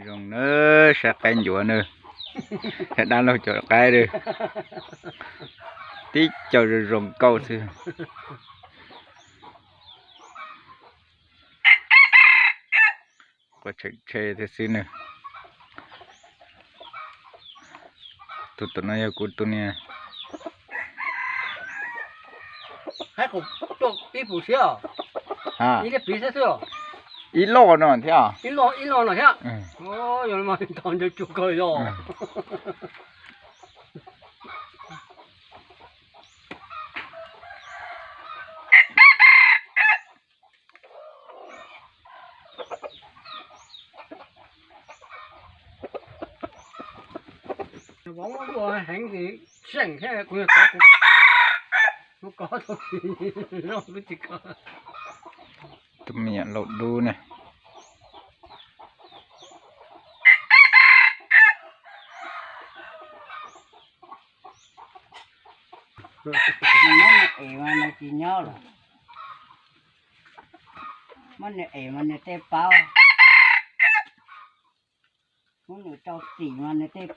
Zoo na, saib qaib ncuav na, yog dab laug cov qaib na, tib co zoo zoo nkauj xwb. Quaj tsheem tshe thiab xwb na. Tus, tus no yog kuv tus niam. Ib loj no thiab. Vauv ua heev ces seem thiab, kuv yog tov kuv, kuv kov tau kuv tsis kov. Tus me nyuam laus dub ne. Muab nws es mas nws tsis nyob lawm. Muab nws es mas nws tej paub. Muab nws rau txim mas nws tej